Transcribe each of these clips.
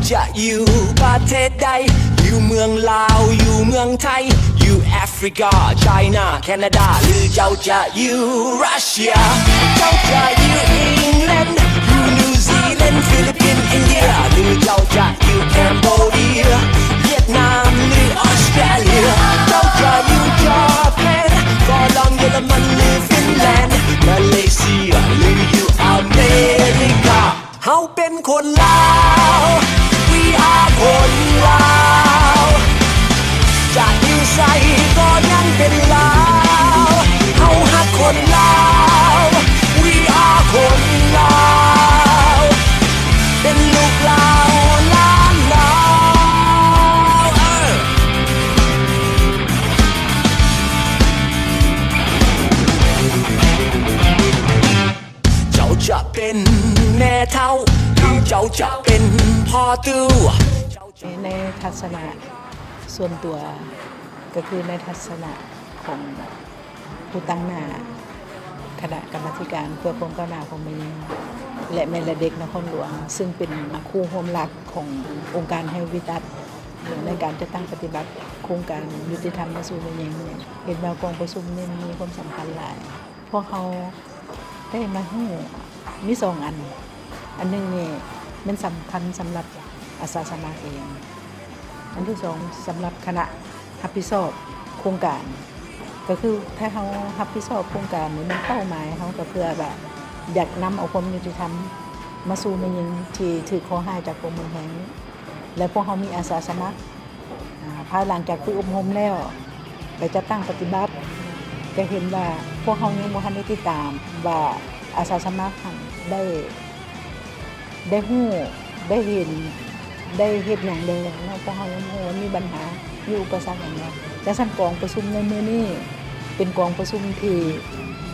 ຈະຢູ່ປະເທດໃດ? ຢູ່ເມືອງລາວ, ຢູ່ເມືອງໄທ, ຢູ່ແອຟຣິກາ, ໄຊນາ, ແຄນາດາ ຫຼືເຈົ້າຈະຢູ່ຣັດເຊຍ? ເຈົ້າຈະຢູ່ອີງແລນ, ຢູ່ນິວຊີແລນ, ຟີລິບປິນ, ອິນເດຍ ຫຼືເຈົ້າຈະຢູ່ແຄມໂບເດຍ, ຫວຽດນາມ ຫຼືອອສເຕຣເລຍ? ເຈົ້າຈະຢູ່ຈະແພນ, ຝຣັ່ງ, ເຢຍລະມັນ ຫຼືຟິນແລນ, ມາເລເຊຍ ຫຼືຢູ່ອາເມລິກາ? ເຮົາເປັນຄົນລາວ, we are ຄົນລາວ, ຈະຢູ່ໃສກໍຍັງເປັນລາວ, ເຮົາຮັກຄົນລາວ, we are ຄົນລາວ, ເປັນລູກລາວ ຫຼານລາວ. ເອີ ເຈົ້າຈະເປັນແມ່ເຖົ້າ ຫຼືເຈົ້າຈະເປັນພໍ່ຕູ້? ໃນທັດສະນະສ່ວນຕົວ ກໍຄືໃນທັດສະນະຂອງຜູ້ຕາງໜ້າຄະນະກຳມາທິການເພື່ອຄວາມກ້າວໜ້າຂອງແມ່ຍິງ ແລະ ແມ່ ແລະ ເດັກນະຄອນຫຼວງ, ຊຶ່ງເປັນຄູ່ຮ່ວມຫຼັກຂອງອົງການ Help with Us ໃນການຈັດຕັ້ງປະຕິບັດໂຄງການຍຸຕິທຳມາສູ່ແມ່ຍິງ, ເຫັນວ່າກອງປະຊຸມນີ້ມີຄວາມສຳຄັນຫຼາຍ. ພວກເຮົາໄດ້ມາຮູ້ມີສອງອັນ, ອັນໜຶ່ງນີ້ແມ່ນສຳຄັນສຳລັບອາສາສະໝັກເອງ, ອັນທີສອງສຳລັບຄະນະຮັບຜິດຊອບໂຄງການ, ກໍຄືຖ້າເຮົາຮັບຜິດຊອບໂຄງການນີ້ ແມ່ນເປົ້າໝາຍເຮົາກໍເພື່ອວ່າຢາກນຳເອົາຄວາມຍຸຕິທຳມາສູ່ແມ່ຍິງທີ່ຖືກເຄາະຮ້າຍຈາກຄວາມຮຸນແຮງ, ແລະ ພວກເຮົາມີອາສາສະໝັກ ອາ ພາຍຫຼັງຈາກຝຶກອົບຮົມແລ້ວ ໄປຈັດຕັ້ງປະຕິບັດ, ຈະເຫັນວ່າພວກເຮົາຍັງບໍ່ທັນໄດ້ຕິດຕາມວ່າອາສາສະໝັກຫັ້ນໄດ້ ໄດ້ຮູ້ ໄດ້ເຫັນ ໄດ້ເຮັດຫຍັງແດ່ເນາະ, ພວກເຮົາຍັງບໍ່ຮູ້ວ່າມີບັນຫາ ມີອຸປະສັກຫຍັງແດ່. ຈັ່ງຊັ້ນກອງປະຊຸມໃນມື້ນີ້ ເປັນກອງປະຊຸມທີ່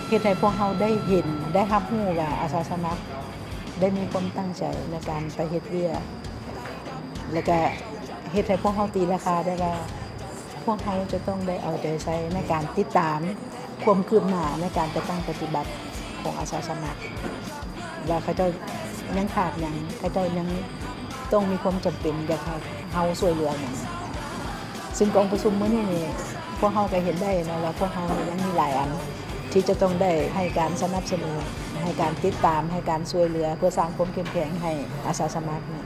ເຮັດໃຫ້ພວກເຮົາໄດ້ເຫັນ ໄດ້ຮັບຮູ້ວ່າອາສາສະໝັກ ໄດ້ມີຄວາມຕັ້ງໃຈໃນການໄປເຮັດວຽກ ແລະກະເຮັດໃຫ້ພວກເຮົາຕີລາຄາໄດ້ວ່າ ພວກເຮົາຈະຕ້ອງໄດ້ເອົາໃຈໃສ່ໃນການຕິດຕາມຄວາມຄືບໜ້າໃນການຈັດຕັ້ງປະຕິບັດຂອງອາສາສະໝັກ ວ່າເຂົາເຈົ້າຍັງຂາດຫຍັງ, ເຂົາເຈົ້າຍັງຕ້ອງມີຄວາມຈຳເປັນຢາກໃຫ້ເຮົາຊ່ວຍເຫຼືອຫຍັງ. ຊຶ່ງກອງປະຊຸມມື້ນີ້ນີ້ ພວກເຮົາກໍເຫັນໄດ້ເນາະວ່າ ພວກເຮົາຍັງມີຫຼາຍອັນທີ່ຈະຕ້ອງໄດ້ໃຫ້ການສະໜັບສະໜູນ, ໃຫ້ການຕິດຕາມ, ໃຫ້ການຊ່ວຍເຫຼືອ ເພື່ອສ້າງຄວາມເຂັ້ມແຂງໃຫ້ອາສາສະໝັກນີ້.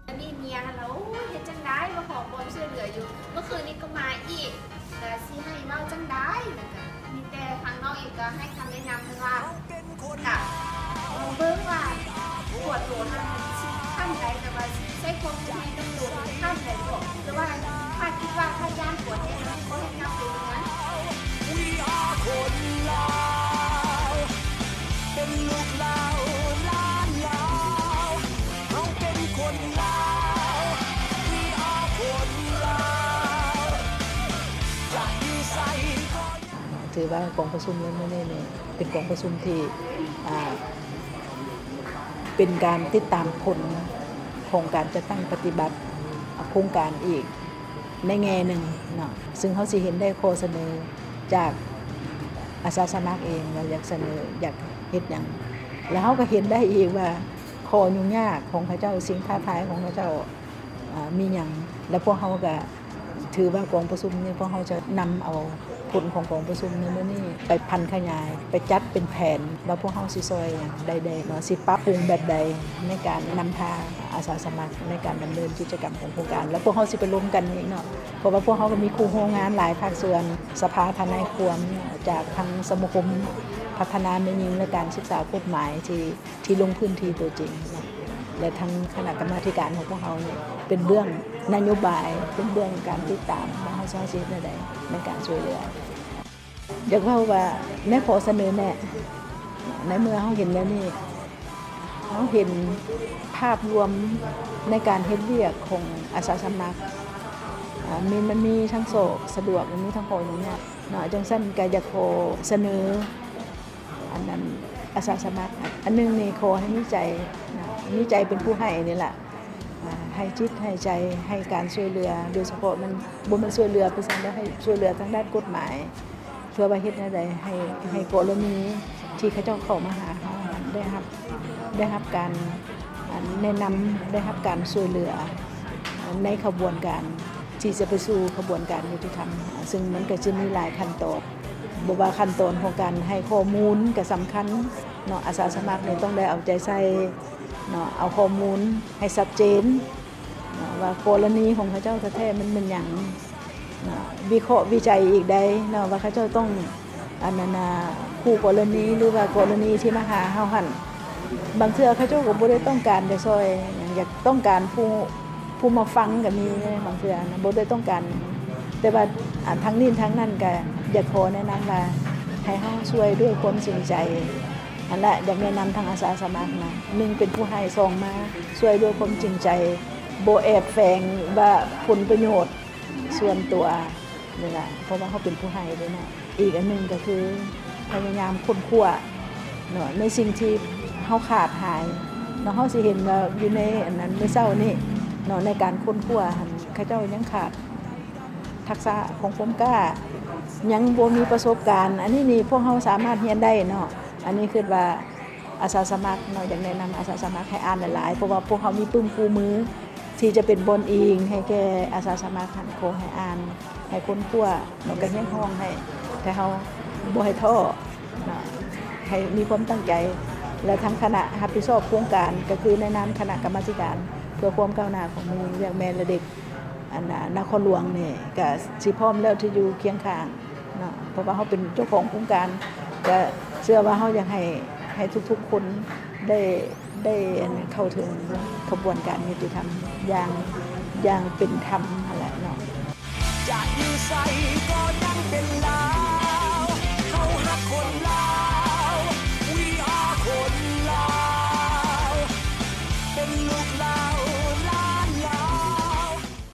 ອັນນີ້ເມຍຫັ້ນລະ ໂອ້ຍ ເຮັດຈັ່ງໃດມາຂໍຄວາມຊ່ວຍເຫຼືອຢູ່. ເມື່ອຄືນນີ້ກໍມາອີກ ແລ້ວຊິໃຫ້ເວົ້າຈັ່ງໃດ? ແລ້ວກໍມີແຕ່ທາງນ້ອງເອງກໍໃຫ້ຄຳແນະນຳເພິ່ນວ່າ ກະລອງເບິ່ງວ່າຕົວໂຕຫັ້ນຊິຂັ້ນໃດ, ແຕ່ວ່າຊິໃຊ້ຄວາມຮຸນແຮງກັບໂຕຫັ້ນຂັ້ນໃດບໍ່ ຫຼືວ່າຖ້າຄິດວ່າຖ້າຢ້ານຕົວແທ້ ກໍໃຫ້ກັບໄປເຮືອນ. We are ຄົນລາວ ເປັນລູກລາວ ຫຼານລາວ, ເຮົາເປັນຄົນລາວ We are ຄົນລາວ, ຈະຢູ່ໃສກໍ ຖືວ່າກອງປະຊຸມໃນມື້ນີ້ນີ້ ເປັນກອງປະຊຸມທີ່ ອ່າ ເປັນການຕິດຕາມຜົນຂອງການຈັດຕັ້ງປະຕິບັດໂຄງການອີກໃນແງ່ໜຶ່ງເນາະ, ຊຶ່ງເຮົາຊິເຫັນໄດ້ຂໍ້ສະເໜີຈາກອາສາສະໝັກເອງວ່າຢາກສະເໜີ ຢາກເຮັດຫຍັງ, ແລ້ວເຮົາກໍເຫັນໄດ້ອີກວ່າຂໍ້ຫຍຸ້ງຍາກຂອງເຂົາເຈົ້າ, ສິ່ງທ້າທາຍຂອງເຂົາເຈົ້າ ອ່າ ມີຫຍັງ, ແລ້ວພວກເຮົາກໍ ຖືວ່າກອງປະຊຸມນີ້ ພວກເຮົາຈະນຳເອົາຜົນຂອງກອງປະຊຸມໃນມື້ນີ້ໄປຜັນຂະຫຍາຍ, ໄປຈັດເປັນແຜນວ່າພວກເຮົາຊິຊ່ອຍຫຍັງໃດແດ່ເນາະ, ຊິປັບປຸງແບບໃດໃນການນຳພາອາສາສະໝັກໃນການດຳເນີນກິດຈະກຳຂອງໂຄງການ, ແລ້ວພວກເຮົາຊິໄປລົມກັນອີກເນາະ, ເພາະວ່າພວກເຮົາກໍມີຄູ່ໂຮງງານຫຼາຍພາກສ່ວນ, ສະພາທະນາຍຄວາມ, ຈາກທາງສະມາຄົມພັດທະນາແມ່ຍິງ ແລະ ການສຶກສາກົດໝາຍທີ່ ທີ່ລົງພື້ນທີ່ຕົວຈິງເນາະ ແລະ ທັງຄະນະກຳມາທິການຂອງພວກເຮົານີ້ ເປັນເບື້ອງນະໂຍບາຍ ເປັນເບື້ອງການຕິດຕາມວ່າເຮົາຊິເຮັດແນວໃດໃນການຊ່ວຍເຫຼືອ. ຢາກເວົ້າວ່າໃນຂໍ້ສະເໜີແນະ ໃນເມື່ອເຮົາເຫັນແນວນີ້ ເຮົາເຫັນພາບລວມໃນການເຮັດວຽກຂອງອາສາສະໝັກ ອາ ມີ ມັນມີທັງສອກສະດວກ ແລະ ມີທັງຂໍ້ຫຍຸ້ງຍາກເນາະ, ຈັ່ງຊັ້ນກະຢາກຂໍສະເໜີ ອັນນັ້ນ ອາສາສະໝັກ ອັນໜຶ່ງນີ້ ຂໍໃຫ້ມີໃຈນະ ມີໃຈເປັນຜູ້ໃຫ້ນີ້ລະ ອາ ໃຫ້ຈິດໃຫ້ໃຈ ໃຫ້ການຊ່ວຍເຫຼືອ ໂດຍສະເພາະມັນບໍ່ແມ່ນຊ່ວຍເຫຼືອໄປຊັ້ນດອກ ໃຫ້ຊ່ວຍເຫຼືອທາງດ້ານກົດໝາຍ ເພື່ອວ່າເຮັດແນວໃດໃຫ້ ໃຫ້ກໍລະນີທີ່ເຂົາເຈົ້າເຂົ້າມາຫາເຮົາຫັ້ນ ໄດ້ຮັບ ໄດ້ຮັບການ ແນະນຳ ໄດ້ຮັບການຊ່ວຍເຫຼືອໃນຂະບວນການທີ່ຈະໄປສູ່ຂະບວນການຍຸຕິທຳ, ຊຶ່ງມັນກໍຈະມີຫຼາຍຂັ້ນຕອນ, ບໍ່ວ່າຂັ້ນຕອນຂອງການໃຫ້ຂໍ້ມູນກໍສຳຄັນເນາະ, ອາສາສະໝັກນີ້ຕ້ອງໄດ້ເອົາໃຈໃສ່ເນາະ, ເອົາຂໍ້ມູນໃຫ້ຊັດເຈນເນາະ ວ່າກໍລະນີຂອງເຂົາເຈົ້າແທ້ໆມັນແມ່ນຫຍັງ. ເນາະ ວິເຄາະວິໄຈອີກໄດ້ເນາະ ວ່າເຂົາເຈົ້າຕ້ອງ ອັນນັ້ນນະ ຄູ່ກໍລະນີ ຫຼືວ່າກໍລະນີທີ່ມາຫາເຮົາຫັ້ນ ບາງເທື່ອເຂົາເຈົ້າກໍບໍ່ໄດ້ຕ້ອງການຈະຊ່ອຍຫຍັງ, ຢາກຕ້ອງການຜູ້ ຜູ້ມາຟັງກໍມີເດ້ ບາງເທື່ອນະ ບໍ່ໄດ້ຕ້ອງການຫຍັງ. ແຕ່ວ່າ ອາ ທັງນີ້ທັງນັ້ນກໍຢາກຂໍແນະນຳວ່າ ໃຫ້ເຮົາຊ່ວຍດ້ວຍຄວາມຈິງໃຈ. ຫັ້ນລະ ຢາກແນະນຳທາງອາສາສະໝັກນະ ໜຶ່ງ ເປັນຜູ້ໃຫ້, ສອງ ມາຊ່ວຍດ້ວຍຄວາມຈິງໃຈ, ບໍ່ແອບແຝງວ່າຜົນປະໂຫຍດ ສ່ວນຕົວນີ້ລະ ເພາະວ່າເຮົາເປັນຜູ້ໃຫ້ເດ້ເນາະ. ອີກອັນໜຶ່ງກໍຄືພະຍາຍາມຄົ້ນຄວ້າເນາະ ໃນສິ່ງທີ່ເຮົາຂາດຫາຍເນາະ, ເຮົາຊິເຫັນວ່າຢູ່ໃນອັນນັ້ນ ມື້ເຊົ້ານີ້ເນາະ ໃນການຄົ້ນຄວ້າຫັ້ນ ເຂົາເຈົ້າຍັງຂາດທັກສະຂອງຄວາມກ້າ, ຍັງບໍ່ມີປະສົບການ. ອັນນີ້ນີ້ພວກເຮົາສາມາດຮຽນໄດ້ເນາະ. ອັນນີ້ຄິດວ່າ ອາສາສະໝັກເນາະ ຢາກແນະນຳອາສາສະໝັກໃຫ້ອ່ານຫຼາຍໆ ເພາະວ່າພວກເຮົາມີປຶ້ມຄູ່ມືທີ່ຈະເປັນບ່ອນອີງໃຫ້ແກ່ອາສາສະໝັກຫັ້ນ. ຂໍໃຫ້ອ່ານ ໃຫ້ຄົ້ນຄວ້າ ແລ້ວກໍຮຽກຮ້ອງໃຫ້ ແຕ່ເຮົາບໍ່ໃຫ້ທໍ້ເນາະ ໃຫ້ມີຄວາມຕັ້ງໃຈ. ແລະ ທາງຄະນະຮັບຜິດຊອບໂຄງການ ກໍຄືໃນນາມຄະນະກຳມາທິການເພື່ອຄວາມກ້າວໜ້າຂອງໝູ່ວຽກແມ່ ແລະ ເດັກ ອັນນະ ນະຄອນຫຼວງນີ້ກະຊິພ້ອມແລ້ວທີ່ຢູ່ຄຽງຂ້າງເນາະ ເພາະວ່າເຮົາເປັນເຈົ້າຂອງໂຄງການ ກະເຊື່ອວ່າເຮົາຢາກໃຫ້ ໃຫ້ທຸກໆຄົນໄດ້ ໄດ້ ອັນ ເຂົ້າເຖິງຂະບວນການຍຸຕິທຳຢ່າງ ຢ່າງເປັນທຳຫັ້ນແຫຼະເນາະ. ຈະຢູ່ໃສກໍຍັງເປັນລາວ ເຮົາຮັກຄົນລາວ We are ຄົນລາວ ເປັນລູກຫຼານ